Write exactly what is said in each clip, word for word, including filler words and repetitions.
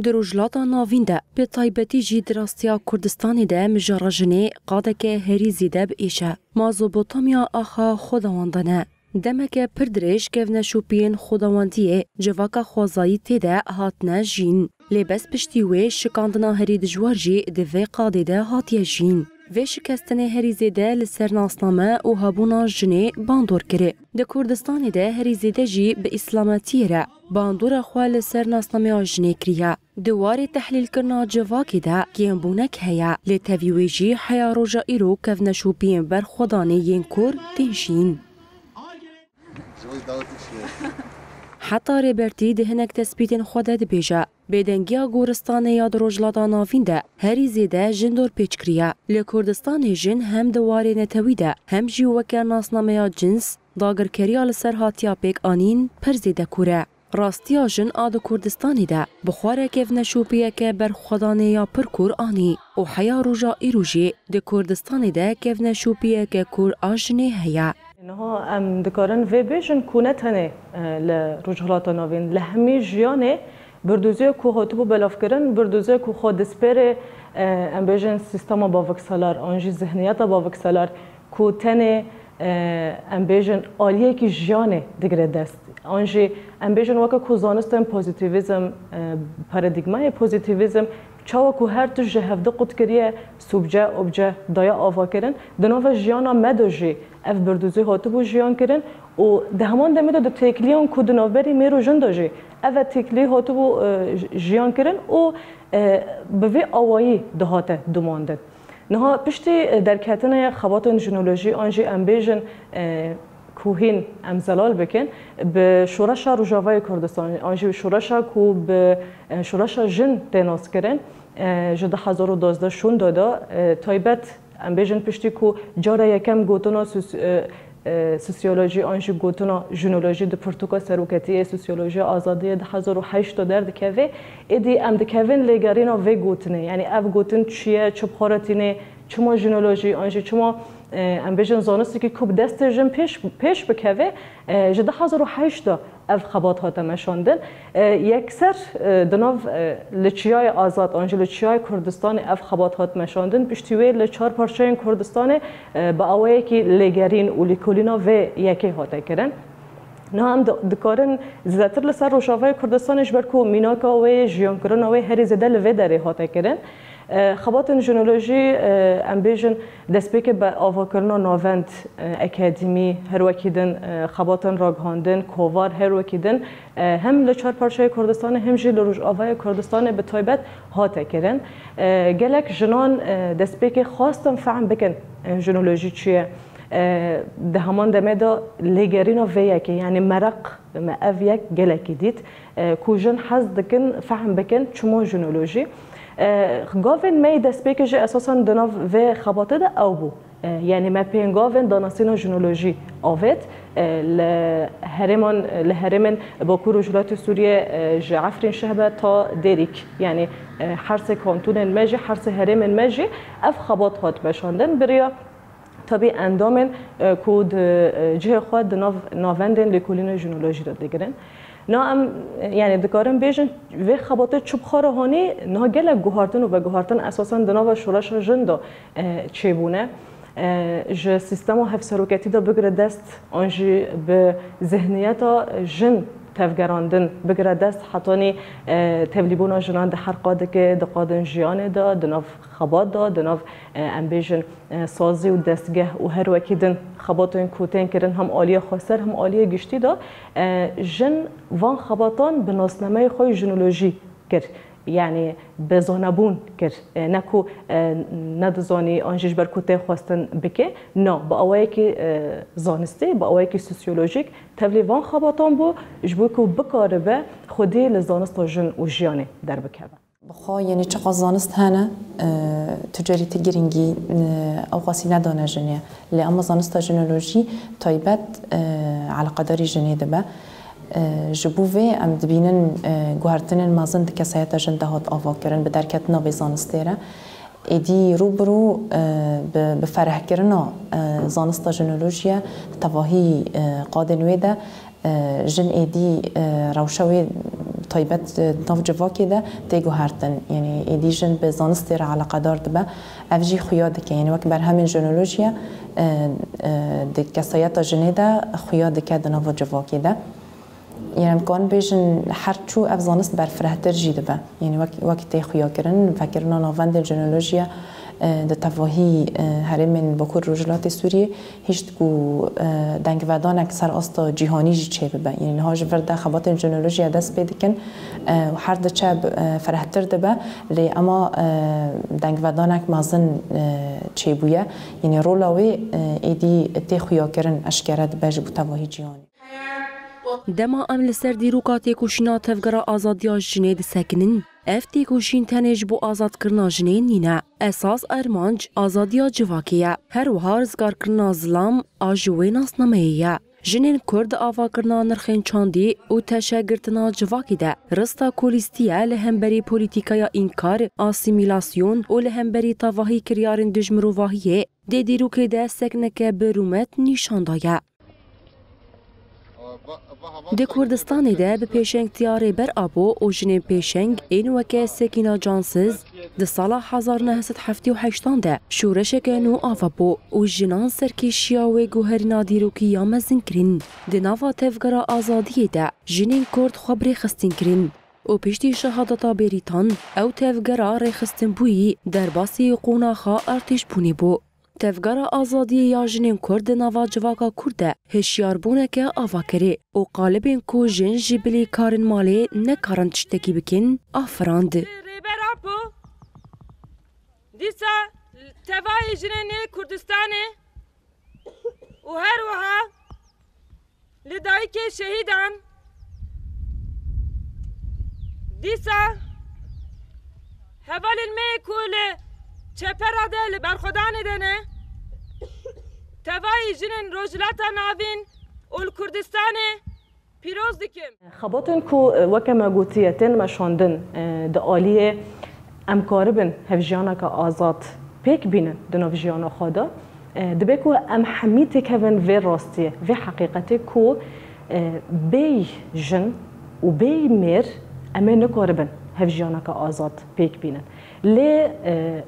Di Rojhilata Navîn de, bi taybetî jî di rastiya Kurdistanê de mijara jinê qadeke herî zêde bi êş e. Mazobotamya axa xwedawandane. Demeke pir dirêj kevneşopiyên xwedawandiyê civaka xwezayî tê de hatine jîn. Lê bes piştî wê şikandina herî dijwar jî di vê qadê de hatiye jîn. Vê şikestinê herî zêde li ser nasname û hebûna jinê bandor kirê. Di Kurdistanê de herî zêde jî bi îslametiyê re bandora xwe li ser nasnameya jinê kiriye. Di warê tehlîlkirina civakê de kêmbûnek heye, lê tevî wê jî heya roja îro kevneşopiyên berxwedanê yên kur tên jîn. Heta Rêbertî di hinek tespîtên xwe de dibêje, bêdengiya goristanê ya di Rojhilata Navîn de herî zêde jin dorpêç kiriye. Li Kurdistanê jin hem di warê netewî de hem jî weke nasnameya cins, dagirkeriya li ser hatiya pêk anîn pir zêde kûr e. Rastiya jin a di Kurdistanê de bi xwe re kevneşopiyeke berxwedanê ya pir kûr anî û heya roja îro jî di Kurdistanê de kevneşopiyeke kûr a jinê heye. Niha em dikarin vê bêjin ku ne tenê, e, li Rojhilata Navîn, li hemî jiyanê birdûziyek ku hatibû belavkirin, birdûziyek ku xwe dispêrê, e, em bêjin sîstema baviksalar an jî zihniyeta baviksalar ku tenê, e, em bêjin aliyekî jiyanê digire dest. An jî em bêjin weke ku zanistên pozîtîvîzm, e, paradîgmayê pozîtîvîzm, çawa ku her tişt ji hevdi qut kiriye, subce, obce daye avakirin, di nava jiyana me de jî ev birdûzî hatibû jiyan kirin û di heman demê de di têkiliyan ku di navberî mêr û jin de jî ev têkilî hatibû, e, j-, jiyan kirin û, e, bi vê awayî dihate domandin. Niha piştî, e, derketinê xebatên jinolojî an jî em bêjin, e, ku hîn em zelal bikin, bi şoreşa Rojavayê Kurdistan an jî şoreşa ku bi, e, şoreşa jin tê naskirin, e, ji du hezar û duwazdeh şûnde de, e, taybet em bêjin piştî ku cara yekem gotina sos-, e, e, sosyolojî an jî gotina jinolojî di pirtûka seroketiyê sosyolojiya azadiyê du hezar û heşt de derdikeve, êdî em dikevin lêgerîna vê gotinê. Yanî ev gotin çi ye, çi bi xwe re tîne, çima jinolojî an jî çima, e, em bêjin zanistekî ku bi destê jin pêş, pêş bikeve, e, ji du hezar û heşt de ev xebat hate meşandin. E, yekser, e, di nav, e, li Çiyayê Azad an jî li Çiyayê Kurdistanê ev xebat hat meşandin. Piştî wê li çar parçeyên Kurdistanê, e, bi awayekî lêgerîn û lêkolîna vê yekê hate kirin. Niha em di-, dikarin zêdetir li ser Rojavayê Kurdistanê ji ber ku mînaka wê, jiyankirina wê herî zêde li vê derê hate kirin. E, xebatên jinolojî, e, em bêjin destpêkê bi avakirina navend, e, akademî, her wekî din, e, xebatên ragihandin, kovar, her wekî din, e, hem li çar parçeyê Kurdistanê hem jî li Rojavayê Kurdistanê bi taybet hate kirin. E, gelek jinan, e, destpêkê xwestin fehm bikin, e, jinolojî çi ye. E, di heman demê de lêgerîna vê yekê, yanî meraq me ev yek gelekî dît, e, ku jin hez dikin, fehm bikin çima jinolojî. E, gavên me yê destpêkê jî esasen di nav vê xebatê de ew bû. E, yanî me pêngavên danasîna jinolojî avêt, e, li herêman, li herêmên Bakur û Rojhilatê Sûriyê, e, ji Efrîn Şehbe ta Dêrîk, yanî, e, her sê kantonên me jî, her sê herêmên me jî ev xebat hat meşandin. Bi riya Tabî endamên, e, ku di, e, cihê xwe di nav navendên lêkolînê jinolojî de digirin. Na em, e, yanî dikarin bêjin vê xebatê çi bi xwe re hanî, niha gelek guhartin û veguhartin esasen di nava şoreşa jin de, e, çêbûne. E, ji sîstema hevseroketî de bigire dest, an jî bi zihniyeta jin tevgerandin bigire dest, hetanî, e, tevlîbûna jinan di her qadekê, di qadên jiyanê de, di nav xebat de, di nav, e, em bêjin, e, sazî û destgeh û her wekî din xebatên ku tên kirin hem aliyê xweser hem aliyê giştî de, e, jin van xebatan bi nasnameyê xwe yê jinolojî kir. Yanî bi zanebûn kir. E, ne ku, e, nedizanî an jî ji ber ku tê xwestin bike. Na, bi awayekî, e, zanistî, bi awayekî sosyolojîk tevlî van xebatan bû, ji bo ku bikaribe xwedî li zanista jin û jiyanê derbikeve. Bi xwe, yanî çiqas zanist hene, e, tu carî ti girîngî, e, ew qasî nedane jinê. Lê ema zanista jinolojî taybet, e, eleqedarî jinê dibe. E, ji bo vê em dibînin, e, guhertinên mezin di kesayeta jin de hat avakirin bi derketina vê zanistê re. Êdî rû bi rû, e, bi, bi ferehkirina, e, zanista jinolojiye di tevahî, e, qadên wê de, e, jin êdî, e, rewşa wê taybet, e, nav civakê de tê guhertin. Yanî êdî jin bi zanistê re eleqedar dibe. Ev jî xuya dike. Yanî wek berhemên jinolojiye, e, e, di kesayeta jinê de xuya dike di nava civakê de. Yanî em karin bêjin her çû ev zanist berfirehtir jî dibe. Yanî wek, wek tê xuyakirin, vekirina navendên jinolojiye, e, di tevahî, e, herêmên Bakur Rojhilatê Sûriyê hişt ku, e, dengvedanek ser asta cîhanî jî çêbibe. Yanî niha ji vir de xebatên jinolojiye dest pê dikin, e, û her diçe, e, ferehtir dibe, lê ema, e, dengvedanek mezin, e, çêbûye. Yanî rola wê, e, êdî tê xuyakirin, eşkere dibe ji bo tevahî cîhanê. Dema em li ser dîroka têkoşîna Tevgera Azadiya Jinê disekinin, ev têkoşîn tenê ji bo azadkirina jinê nîne. Esas armanc azadiya civakê ye. Her wiha rizgarkirina zilam a ji wê nasnameyê ye. Jinên Kurd avakirina nirxên çandî û teşegirtina civakê de rista ku lîstiye li hemberî polîtîkaya înkar, asîmîlasyon û li hemberî tevahî kiryarên dijmirovahiyê dê dîrokê de sekneke bi rûmet nîşan daye. Di Kurdistanê de bi pêşengtiya Rêber Apo û jinên pêşeng ên weke Sekîna Cansiz di sala hezar neh sed heftê û heştan de şoreşeke nû ava bû û jinan serkêşiya wê guherîna dîrokî ya mezin kirin. Di nava Tevgera Azadiyê de jinên Kurd xwe bi rê xistin kirin û piştî şehadeta Bêrîtan ew tevgera rêxistinbûyî derbasî qonaxa artêşbûnê bû. Tevgera Azadiyê ya Jinên Kurd di nava civaka Kurd de hişyarbûneke ava kirê û qalibên ku jin ji bilî karên malê nekarin tiştekî bikin, afirand. Rêber Apo dîsa tevayê jinên ê Kurdistanê û her wiha li dayikê şehîdan, dîsa hevalên me ku li çepera de li berxwedanê de ne, tevayî jinên Rojhilata Navîn û li Kurdistanê pîroz dikim. Xebatên ku, e, weke me gotiye, tên meşandin, e, di aliyê em karibin hevjiyaneke azad pêk bînin di nav jiyana xwe de, e, dibe ku em hemî têkevin vê rastiyê, vê heqîqetê ku, e, bêyî jin û bêyî mêr em ê nikaribin hevjiyaneke azad pêk bînin. Lê, e,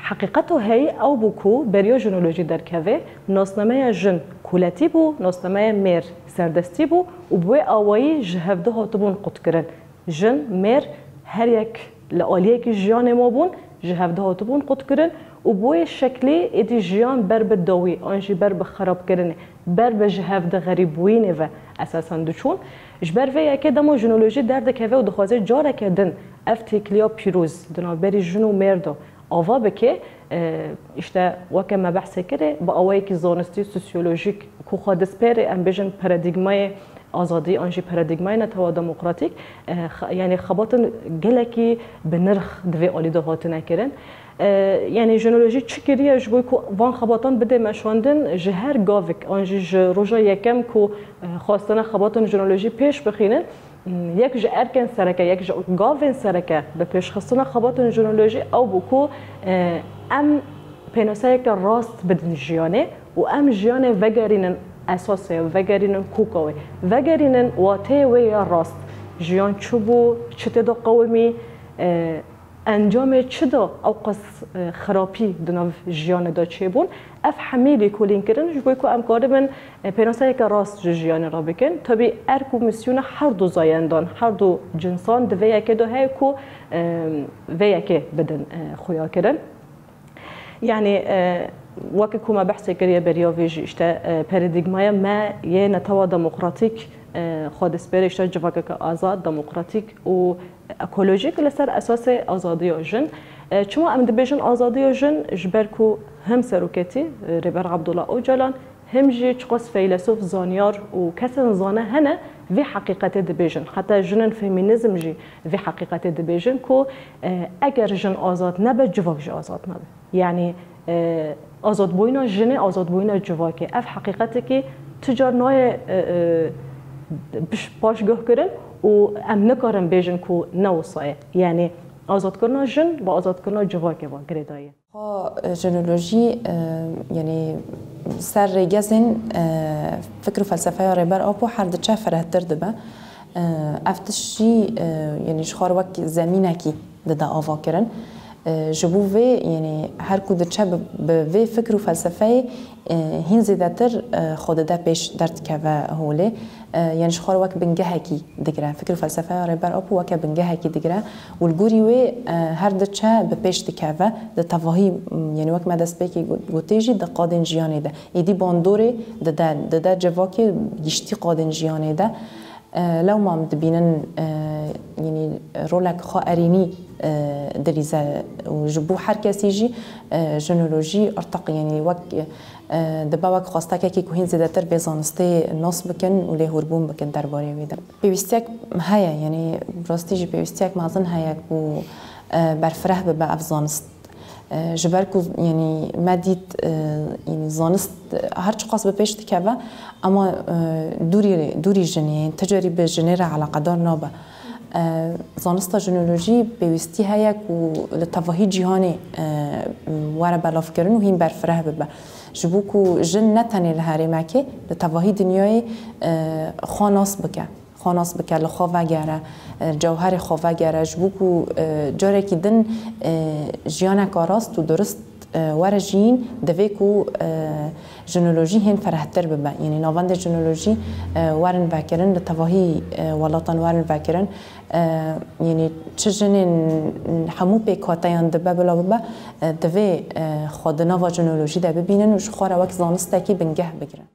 heqîqeto heyî ew bû ku beriya jinolojî derkeve, nasnameya jin koletî bû, nasnameya mêr serdestî bû û bi wê awayî ji hevdu hatibûn qutkirin. Jin, mêr her yek li aliyekî jiyanê ma bûn, ji hevdu hatibûn qutkirin û bi wê şeklî êdî jiyan ber bi dawî an jî ber bi xerabkirinê, ber bi ji hevdi xerîbbûyînê ve esasen diçûn. Ji ber vê yekê dema jinolojî derdikeve û dixwaze careke din ev têkiliya pîroz di navberî jin û mêr de ava bike, e, îşte weke me behsê kirê, bi awayekî zanistî, sosyolojîk, ku xwe dispêrê, em bêjin, paradîgmayê azadî an jî paradîgmayê netewa demokratîk, e, xe-, yanî xebatin gelekî bi nirx di vê alî de hatine kirin. E, yanî jinolojî çi kiriye ji bo ku van xebatan bide meşandin, ji her gavik an jî ji roja yekem ku, e, xwestine xebatin jinolojî pêş bixînin, yek ji erkên sereke, yek ji gavên sereke bi pêşxistina xebatên jinolojî ew bû ku, e, em pênaseyeke rast bidin jiyanê û em jiyanê vegerînin esasê, vegerînin koka wê, vegerînin wateyê wê ya rast. Jiyan çi bû, çi tê de qewimî, e, encamê çi da ewqas, e, xirapî di nav jiyanê de çêbûn? Ev hemî lêkolîn kirin ji bo ku em karibin, e, pênaseyeke rast ji jiyanê re bikin. Tabî erk û mîsyona her du zayendan, her du cinsan di vê yekê de heye ku, e, vê yekê bidin, e, xuyakirin. Yanî, e, weke ku me behsê kiriye beriya vê jî, îşte, e, paradîgmaya me yê netewa demokratîk, e, xwe dispêre, îşte, civakeke azad, demokratîk û ekolojîk li ser esasê azadiya jin. E, çima em dibêjin azadiya jin? Ji ber ku hem seroketî, e, Rêber Abdullah Ocalan, hem jî çiqas feylesof, zanyar û kesên zane hene vê heqîqetê dibêjin. Heta jinên femînîzm jî vê heqîqetê dibêjin ku, e, eger jin azad nebe, civak jî azad nabe. Yanî, e, azadbûyîna jinê, azadbûyîna civakê. Ev heqîqetekî tu car nayê, e, e, piş-, paşguh kirin û em nikarin bêjin ku ne wisa ye. Yanî, Azadkirina jin bi azadkirina civakê ve girêdayî ye. Xwe, e, jinolojî, e, yanî ser rêgezên, e, fikr û felsefeya Rêber Apo her diçe firehtir dibe. E, ev tişt jî, e, yanî ji xwe re wek zemînekî dide avakirin. E, ji bo vê, yanî her ku diçe bi, bi vê fikr û felsefeyê, e, hîn zêdetir, e, xwe dide pêş, derdikeve holê. E, yanî ji xwe re wek bingehekî digire. Fikr û felsefeya Rêber Apo weke bingehekî digire û li gorî wê, e, her diçe bi pêş dikeve. Di tevahî, m, yanî wek me destpêkê got-, gotê jî di qadên jiyanê de. Êdî bandorê dide, dide civakê giştî qadên jiyanê de. E, lewma em dibînin, e, yanî rolek xwe erênî, e, dilîze û ji bo her kesî jî, e, jinolojî irtiq, yanî wek, e, dibe wek xwestekekî ku hîn zêdetir vê zanistê nas bikin û lêhorbûn bikin derbarê wê de. Pêwîstiyek heye, yanî bi rastî jî pêwîstiyek mezin heye ku, e, berfireh bibe ev zanist. E, ji ber ku, yanî me dît, e, yanî zanist, e, her çiqas bi pêş dikeve, ama, e, dûrî, dûrî jinê, ti carî bi jinê re eleqedar nabe. E, zanista jinolojî pêwîstî heye ku li tevahî cîhanê, e, were belavkirin û hîn berfireh bibe. Ji bo ku jin ne tenê li herêmekê, li tevahî dinyayê, e, xwe nas bike. Xwe nas bike, li xwe vegere, e, cewherê xwe vegere, ji bo ku, e, carekî din, e, jiyaneka rast û durist, e, were jiyîn, divê ku, e, jinolojî hên ferehtir bibe. Yanî navendê jinolojî, e, werin vekirin, li tevahî, e, welatan werin vekirin. E, yanî çi jinên hemû pêkhateyan dibe bila bibe, e, divê, e, xwe di nava jinolojî de bibînin û ji xwe re wek zanistekî bingeh bigirin.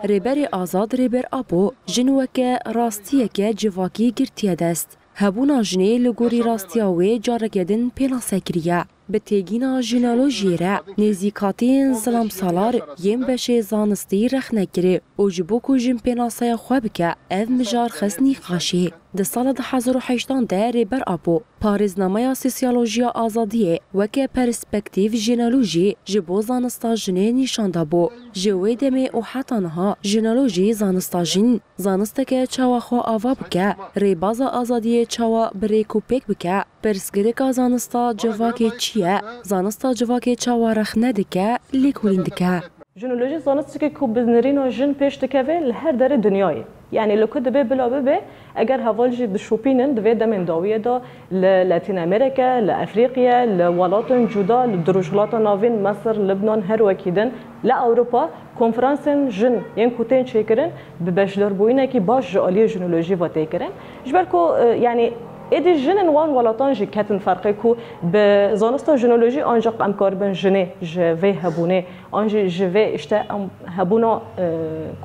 Rêberê Azad Rêber Apo jin weke rastiyeke civakî girtiye dest. Hebûna jinê li gorî rastiya wê careke din pênase kiriye. Bi têgîna jinolojiyê re nêzîkatiyên zilamsalar yên beşê zanistî rexne kirê û ji bo ku jin pênaseya xwe bike, ev mijar xist nîqaşê. Di sala du hezar û heştan de Rêber Apo parêznameya sosyolojiya azadiyê weke perspektîf jinolojî ji bo zanista jinê nîşan dabû. Ji wê demê û heta niha jinolojî zanista jin, zanisteke çawa xwe ava bike, rêbaza azadiyê çawa bi rêk û pêk bike, pirsgirêka zanista civakê çi ye, zanista civakê çawa rexne dike, lêkolîn dike. Jinolojî zanistekê ku bi nirîna jin pêş dikeve li her derê dinyayê. Yanî li ku dibe bila bibe, eger heval jî dişopînin di vê demên dawiyê de li Latîn Amerîke, li Efrîqiye, li welatên cuda, li di Rojhilata Navîn, Misir, Libnan, her wekî din, li Ewropa konferansên jin yên ku tên çêkirin bi beşdarbûyînekî baş ji aliyê jinolojî ve tê kirin. Ji ber ku, e, yanî êdî jinên wan welatan jî ketin ferqê ku bi zanista jinolojî ancaq em karibin jinê ji vê hebûnê an jî ji vê işte em hebûna, e,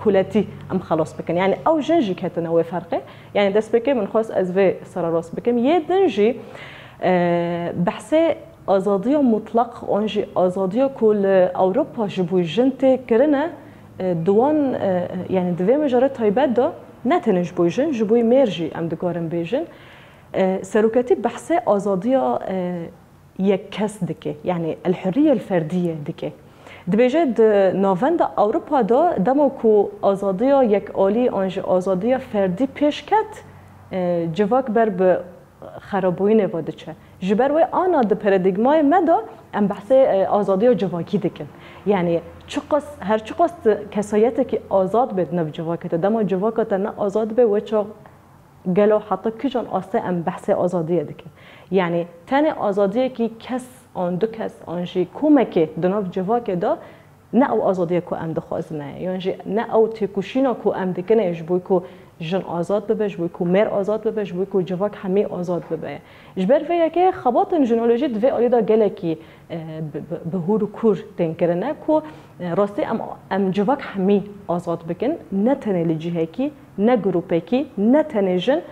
kuletî em xelas bikin. Yanî ew jin jî ketine wê ferqê. Yanî destpêkê min xwest ez vê sererast bikim. Yê din jî, e, behsê azadiya mutlaq an jî azadiya ku li Ewropa ji bo jin tê kirine, e, di wan, e, yanî di vê mijarê taybet de ne tenê ji bo jin, ji bo mêr jî em dikarin bêjin. E, seroketî behsê azadiya, e, yek kes dike, yanî el-hurriye el-ferdiye dike. Dibêje di navenda Ewropa de dema ku azadiya yekalî an jî azadiya ferdî pêş ket, e, civak ber bi xerabûyînê ve diçe. Ji ber wê ana di paradîgmayê me de em behsê, e, azadiya civakî dikin. Yanî çiqas, her çiqas tu kesayetekî azad be di nav civakê de, dema civaka te ne azad be, wê çax gelo heta kîjan astê em behsê azadiyê dikin? Yanî tenê azadiyekî kes an du kes an jî komekê di nav civakê de ne ew azadiye ku em dixwazine ye, yan jî ne ew têkoşîna ku em dikine ye ji bo ku jin azad bibe, ji bo ku mêr azad bibe, ji bo ku civak hemî azad bibe ye. Ji ber vê yekê xebatên jinolojî di vê alî de gelekî, e, bi, bi, bi hûr û kûr tên kirine ku, e, rastî em, em civak hemî azad bikin, ne tenê li cihekî, ne grûpekî, ne tenê jin,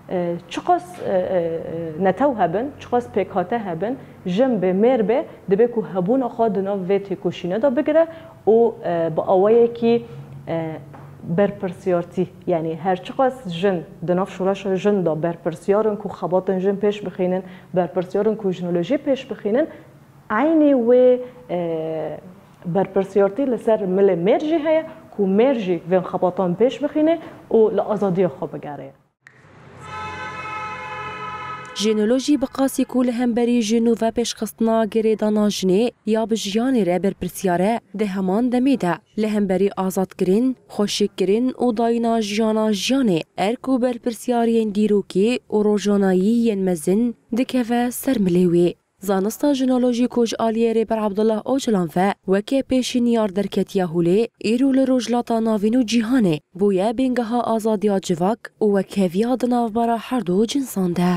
e, çiqas, e, e, netew hebin, çiqas pêkhate hebin, jin bê, mêr bê, dibe ku hebûna xwe di nav vê têkoşîne de bigire û, e, bi awayekî, e, berpirsiyartî, yanî her çiqas jin di nav şoreşa jin de berpirsiyar in ku xebatên jin pêş bixînin, berpirsiyar in ku jinolojî pêş bixînin, eynî wê, e, berpirsiyartî li ser milê mêr jî heye ku mêr jî vên xebatan pêş bixîne û li azadiya xwe bigere. Jinolojî bi qasî ku li hemberî jin û vepêşxistina girêdana jinê ya bi jiyanê re berpirsyar e, di heman demê de li hemberî azadkirin, xweşikkirin û dayîna jiyana jiyanê erk û berpirsiyariyên dîrokî û rojanayî yên mezin dikeve ser milê wê. Zanista jinolojî ku ji aliyê Rêber Abdullah Ocalan ve weke pêşîniyar derketiye holê, îro li Rojhilata Navîn û cîhanê bûye bêngeha azadiya civak û wekheviya di navbera herdu cinsan de.